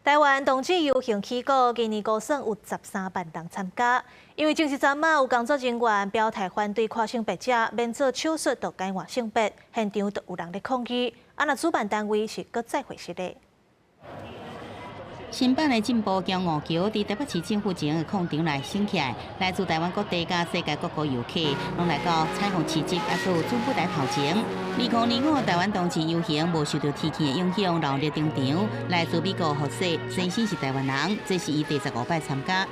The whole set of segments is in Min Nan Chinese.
台灣同志遊行起鼓，今年估算有13萬人參加。因為前一陣仔有工作人員表態反對跨性別者免做手術就改換性別，現場就有人咧抗議。啊，若主辦單位是閣再回實咧。新版的進步橋五橋佇台北市政府前的廣場內升起來，來自台灣各地佮世界各國遊客攏來到彩虹市集，猶閣有主舞台頭前。2025台灣同志遊行無受著天氣的影響，鬧熱登場。來自美國學生，先生是台灣人，這是伊第15擺參加。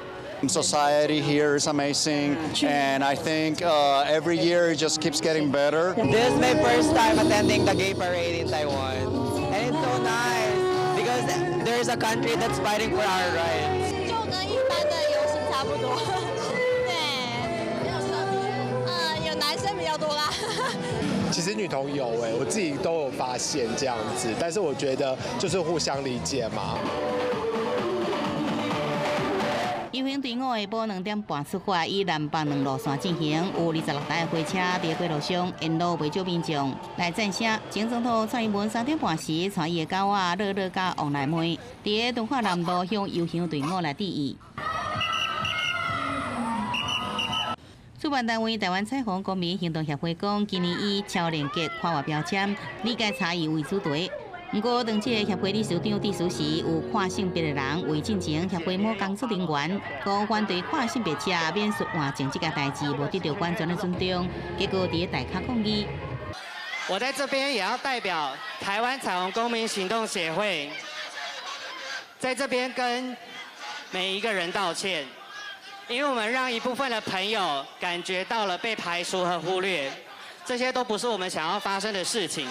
Society here is amazing, and I think every year it just keeps getting better. This is my first time attending the gay parade in Taiwan, and it's so nice because there's a country that's fighting for our rights. 就跟一般的遊行差不多，對，沒有特別，有男生比較多啦。其實女同有哎，我自己都有發現這樣子，但是我覺得就是互相理解嘛。遊行隊伍下晡2點半出發，以南北兩路線進行，有26台貨車佇過路上，沿路袂少民眾來讚聲。前總統蔡英文3點半時，帶伊的狗仔樂樂佮王來妹，佇敦化南路向遊行隊伍來致意。主辦單位台灣彩虹公民行動協會講，今年以超連結跨越標籤、理解差異為主題。毋過，當這個協會理事長致辭時，有跨性別的人為進前協會某工作人員講反對跨性別者免術換性這個代誌，無得到完全的尊重，結果佇咧大卡抗議。我在這邊也要代表台灣彩虹公民行動協會，在這邊跟每一個人道歉，因為我們讓一部分的朋友感覺到了被排除和忽略，這些都不是我們想要發生的事情。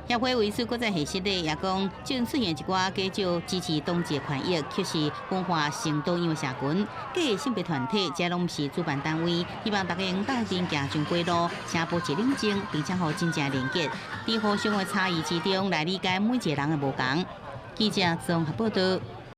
協會為此閣再核實咧，也講正出現一寡假借支持同志的權益，卻是分化成多樣的社群，假性別團體，這攏毋是主辦單位，希望大家用鬥陣行上街路，請保持冷靜，並且予真正連結，佇互相的差異之中來理解每一個人的無仝。記者綜合報導。